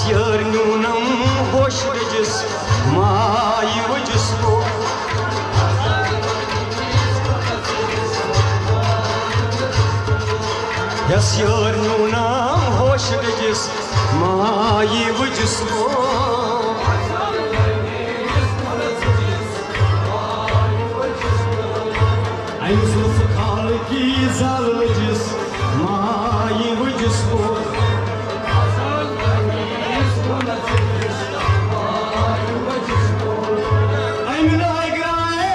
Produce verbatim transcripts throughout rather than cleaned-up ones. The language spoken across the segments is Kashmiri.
یار نیونم ہوش رجس مائی وجس کو۔ یس یار نیونم ہوش رجس مائی وجس کو۔ امہِ زُلفہٕ خالہٕ کی زال لٔجِس مائی وجس کو۔ امہِ ناگرایہِ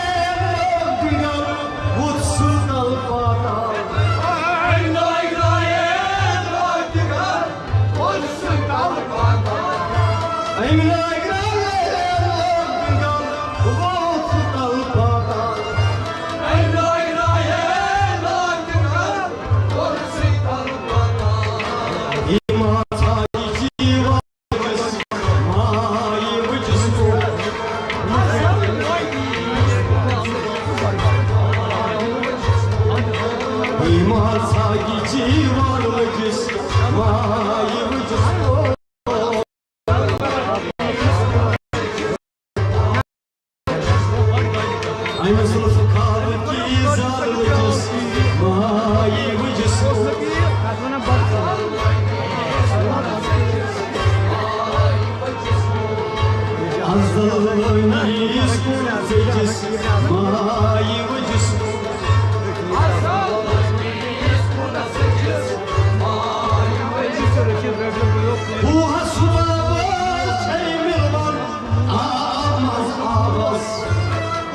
لوگ دِگل وُژھ سُہ تل پاتل۔ امہِ ناگرایہِ لوگ دِگل وُژھ سُہ تل پاتل۔ امہِ ناگرایہِ لوگ دِگل وُژھ سُہ تل پاتل۔ امہِ زُلفہٕ خالہٕ کی زال لٔجِس مائی وجس کو۔ ازل نیس کُن ژٔجِس مائی وجس کو۔ بوہس بابس چھے مِلوان آبس، آبس۔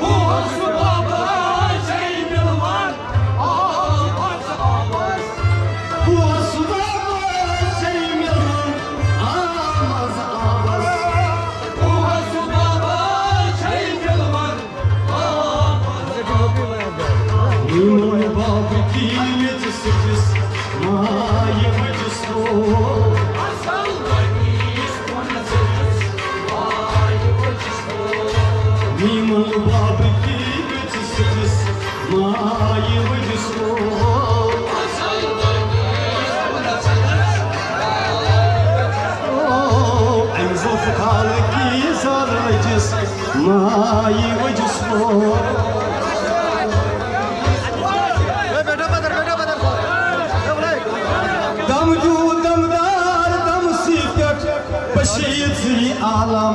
بوہس بابس چھے مِلوان آبس، آبس۔ بوہس بابس چھے مِلوان آبس، آبس۔ بوہس بابس چھے مِلوان آبس، آبس۔ میون باب کی میٚژِ سٕجِس مائی وجس کو۔ میمن باب کی میٚژِ سٕجِس مائی وجس کو۔ امہِ زُلفہٕ خالہٕ کی زال لٔجِس مائی وجس کو۔ دم دیو دمدار دمسٕے پٮ۪ٹھ بشیٖر زی عالم۔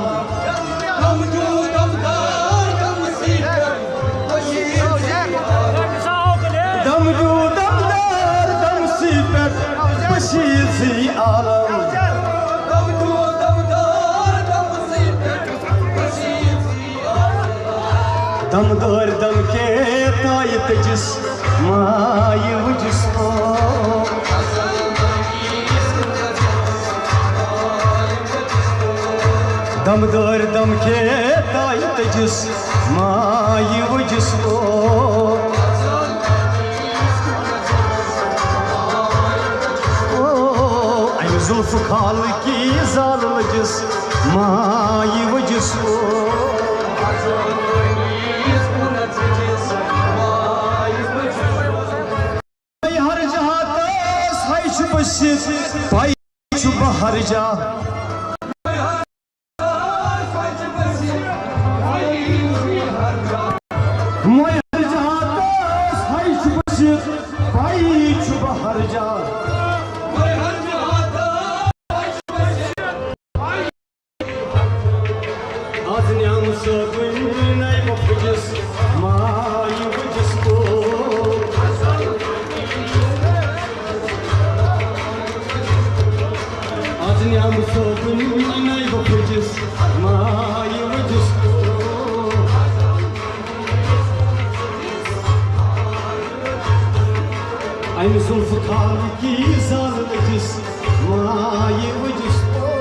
دم دیو دمدار دمسٕے پٮ۪ٹھ بشیٖر زی عالم۔ دم دیو دمدار دمسٕے پٮ۪ٹھ بشیٖر زی عالم۔ دم دیو دمدار دمسٕے پٮ۪ٹھ بشیٖر زی عالم۔ دمدار دم کے تایہِ تجس مائی وجس کو۔ دمدار دم کے تایہِ تجس مائی وجس کو۔ او، امہِ زُلفہٕ خالہٕ کی زال لٔجِس مائی وجس کو۔ ہر جہاتس ہائی چھُ بٔسِتھ، پائی چھُ بہر جا۔ مے ہر جہاتس ہائی چھُ بٔسِتھ، پائی چھُ بہر جا۔ از نیام صٲبٕنۍ نَیہِ وۄپھٕ جِس ماے وٕجِس کو۔ از نیام صٲبٕنۍ نَیہِ وۄپھٕ جِس ماے وٕجِس کو۔ امہِ زُلفہٕ خالہٕ کی زال لٔجِس ماے وٕجِس کو۔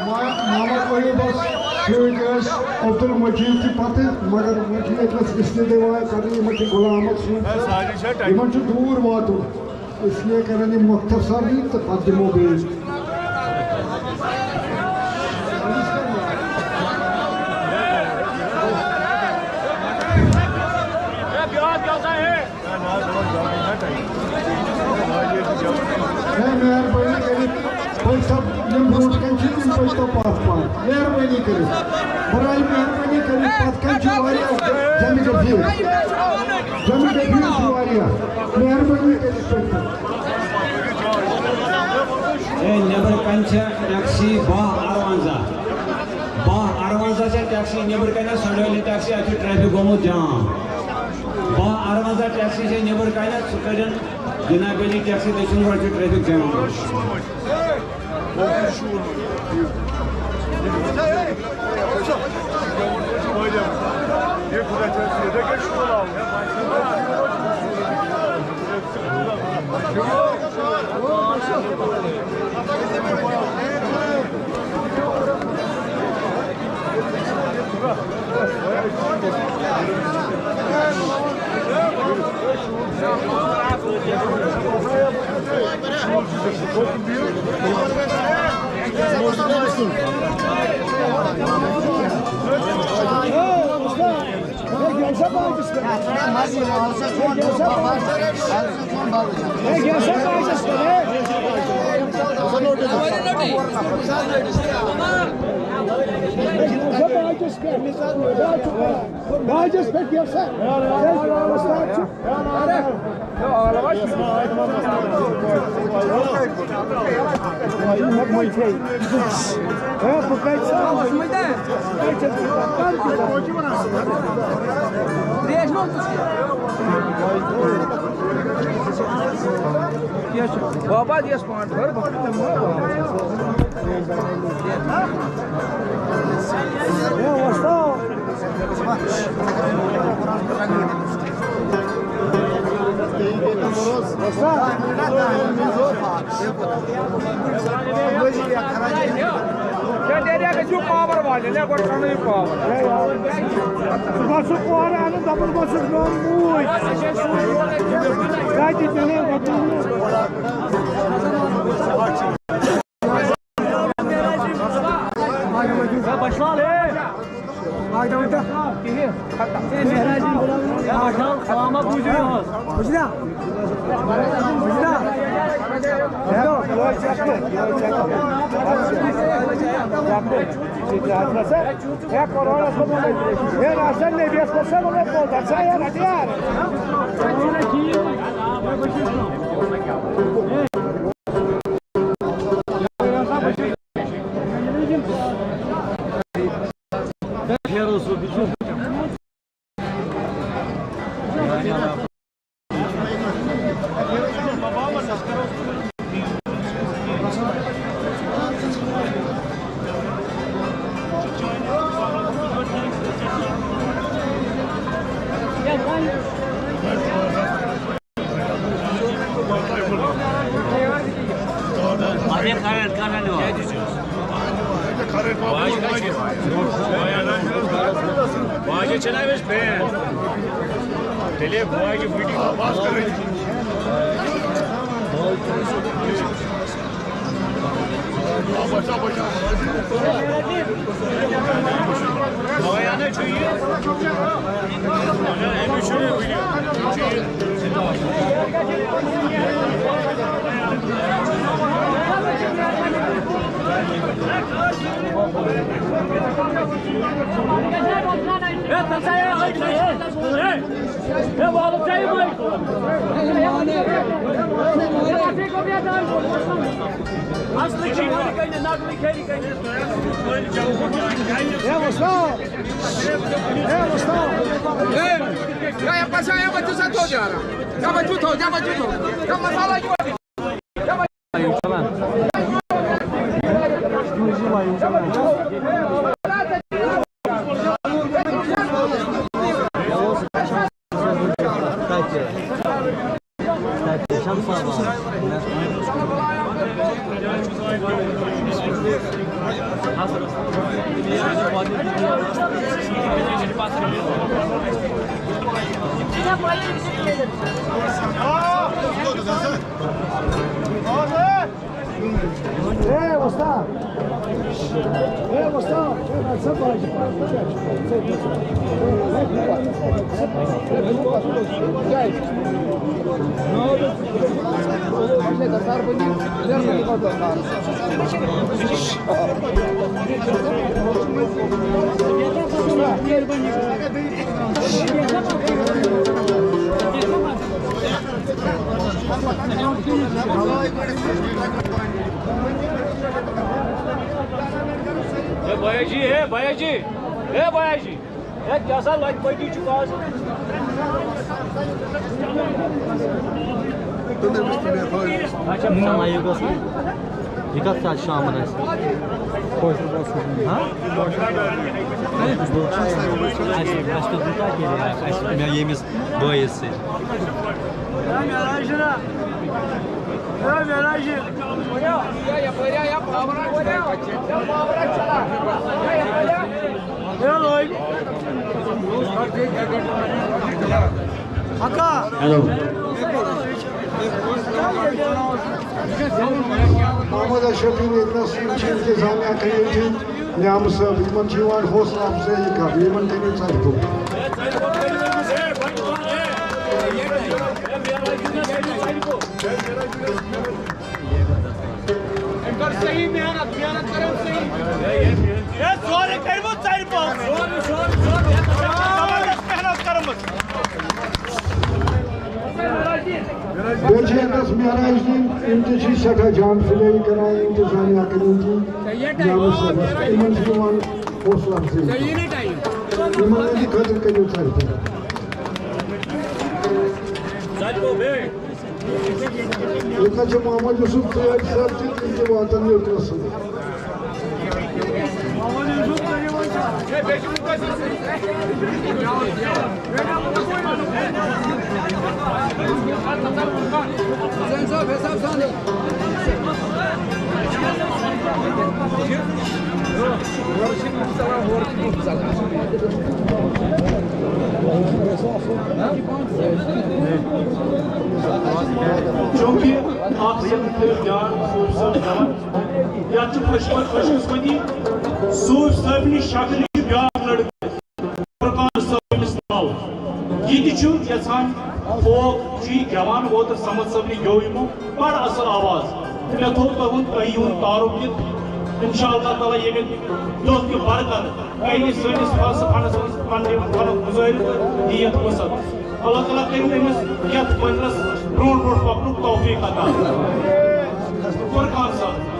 محمد ایوبس سۭتۍ ٲسۍ عبدالمجید چھِ پتہٕ، مگر وۄنۍ چھِ ییٚتہِ نَس رِشتہٕ دِوان کرنہٕ، یِمن چھِ غلام احمد سُنٛد، یِمن چھُ دوٗر واتُن، اس لیے کرن یِم مۄختصر یہِ تہٕ پتہٕ دِمو بیٚیہِ۔ ہے، مہربٲنی کٔرِتھ، پٔکۍ سا یِم برٛونٛٹھ کَنہِ چھِ، یِم پٔکۍ تو پَتھ پَہَن۔ مہربٲنی کٔرِتھ، برایہِ مہربٲنی کٔرِتھ، پَتھ کَنہِ چھِ واریاہ جمع گٔمٕتۍ۔ جمع گٔمٕتۍ چھِ واریاہ۔ مہربٲنی کٔرِتھ پٔکۍ تو۔ ہے، نٮ۪برٕ کَنہِ چھےٚ ٹیکسی باہ اَروَنزاہ۔ باہ اَروَنزاہ چھےٚ ٹیکسی نٮ۪برٕ کَنہِ، سۄ ڈٲلِو ٹیکسی، اَتہِ چھُ ٹریفک گوٚمُت جام۔ باہ اَروَنزاہ ٹیکسی چھےٚ نٮ۪برٕ کَنہِ، سُہ کٔرِن جناب علی ٹیکسی دٔچھُن روڈ، چھُ ٹریفک جام۔ باجس پٮ۪ٹھ یۄس سا، وۄستاد چھُ۔ بابا، یس پانٛژھ ہَتھ۔ کیٛاہ دٔلیٖل، اَتہِ چھُ پاور والٮ۪ن، ہے، گۄڈٕ کَرنٲیِو پاور۔ بہٕ چھُس اورٕ اَنان، دَپان، بہٕ چھُس گوٚمُت۔ کَتہِ تہِ نہٕ، دَپان۔ واجہِ چھَنہ أمِس بین؟ تیٚلے واجہِ وٕڈی۔ اصل چیز۔ اے وۄستاد، اے وۄستاد۔ اے، یا، یا، پَژھیٛا، یا، بَچہٕ سا تھوٚد یارا۔ یا، بَچہٕ تھوٚد، یا، بَچہٕ تھوٚد۔ یا، مَسالہ چھُ۔ اے وۄستاد، اے وۄستاد، اے وۄستاد۔ ہے بھیا جی، ہے بھیا جی، ہے بھیا جی۔ ہے کیٛاہ سا لَتہِ پٔٹی چھُکھ آز؟ اچھا، نہ، نہ، یہِ گوٚژھ نہٕ۔ یہِ کَتھ چھِ آز شامَن اَسہِ؟ ہاں؟ اَسہِ، اَسہِ تہِ دیُت اَتہِ یہِ، اَسہِ، مےٚ ییٚمِس بٲیِس سۭتۍ۔ ہیلو۔ محمد اشرف یِم ییٚتہِ نَس یِم چھِ انتظامیہ کمیٹی، نیامہٕ صٲب، یِمَن چھِ یِوان حوصلہٕ افزٲیی کرنہٕ، یِمَن کٔرِو ژَرِ پوٚت۔ أمۍ کٔر صحیح محنت، محنت کٔر أمۍ صحیح۔ ہے، زورٕ کٔرِو ژَرِ پوٚت۔ زبردست محنت کٔرمٕژ۔ بیٚیہِ چھِ ییٚتنَس معراج دیٖن، یِم تہِ چھِ سٮ۪ٹھاہ جان فِدٲیی کران، یِم تہِ زَن یا کٔرِو تہِ، یا مےٚ سَمجھ، یِمَن چھِ یِوان حوصلہٕ اَفزٲیی۔ یِمَن ہٕنٛدِ خٲطرٕ کٔرِو ژَرِ پوٚت۔ ییٚتہِ نَس چھِ محمد یوسف ژٲپۍ صٲب تہِ، تِم تہِ واتَن یوٚت نَس۔ چونکہ اکھ سنگھ تہٕ بیٛاکھ صوٗفی صٲب گٮ۪وان، یتھ چھُ خۄش، خۄش قسمتی صوٗفی صٲبنہِ شکلہِ چھُ بیٛاکھ لڑکہٕ فرقان صٲب أمِس ناو۔ یہِ تہِ چھُ یژھان فوک چھُ یہِ گٮ۪وان، اوترٕ صمد صٲبنہِ گیوٚو یِمو بڑٕ اصل آواز۔ تہٕ مےٚ تھوٚو تُہُنٛد، تۄہہِ یِہُنٛد تعارُف دِتھ۔ انشاءاللہ تعالیٰ ییٚمہِ دۄہ تہِ برکت کَرِ سٲنِس فلسفہٕ فنس منٛز پننہِ فنُک مظٲہرٕ تہٕ دِیہِ یتھ وسعت۔ اللہ تعالیٰ کٔرِو أمِس یتھ منزلس برونٛٹھ برونٛٹھ پکنُک توفیق عطا۔ فرقان صٲب۔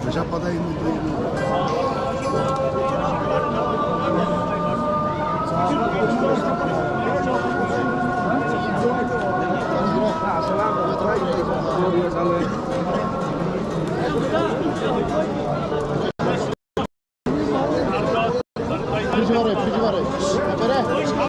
مےٚ چھا پتہ یِمن ترٛٲوِو؟